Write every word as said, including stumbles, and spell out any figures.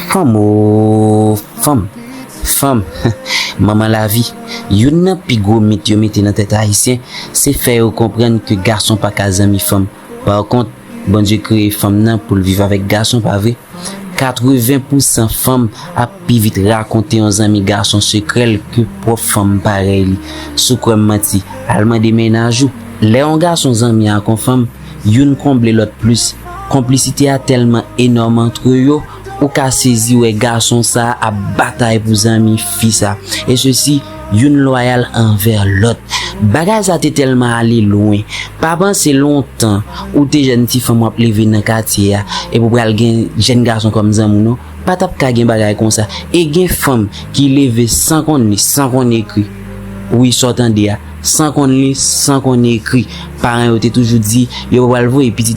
Fanm o fanm, fanm, manman lavi. Youn nan pi gwo mit yo mete nan tèt ayisyen, se fè yo konprann ke gason pa ka zanmi fanm. Pa kont, Bondye kreye fanm nan pou l viv avèk gason, pa vre? Katreven pousan fanm ap pi vit rakonte yon zanmi gason sekrè l ke pwòp fanm parèy li. Si w kwè m manti, al mande mennaj ou. Lè yon gason zanmi ak yon fanm, youn konble lòt plis. Konplisite a tèlman enòm antre yo, ou ka sezi wè gason sa a ap batay pou zanmi fi sa. E sesi, youn lwayal anvè lòt. Bagay sa te tèlman ale lwen. Pa panse lontan ou te jèn ti fanm w ap leve nan katye a, epi w pral gen jèn gason kòm zanmi w non. Pa t ap ka gen bagay konsa. E gen fanm ki leve san konn li, san konn ekri. Wi, sa w tande a. San konn li, san konn ekri. Paran yo te toujou di yo pa pral voye pitit